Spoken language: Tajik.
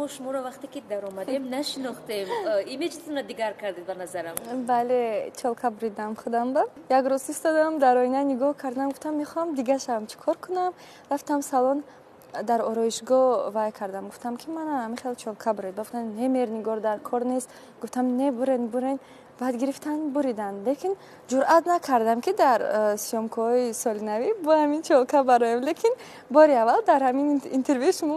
Мо шуморо вақте ки даромадем, нашинохтем. Имиҷтонро дигар кардед, ба назарам. Бале, чолка буридам худамба. Як рӯз истодам, дар оина нигоҳ кардам, гуфтам, мехоҳам дига шавам, чӣ кор кунам? Рафтам салон, дар ороишгоҳ вай кардам, гуфтам, ки мана ҳамин чолка буред. Гуфтанд, не, Меҳрнигор, дар кор нест. Гуфтам, не, бурен, бурен. Баъд гирифтан, буриданд, лекин ҷуръат накардам, ки дар съёмкаҳои соли навӣ бо ҳамин чолка бароям. Лекин бори аввал дар ҳамин интервю шумо.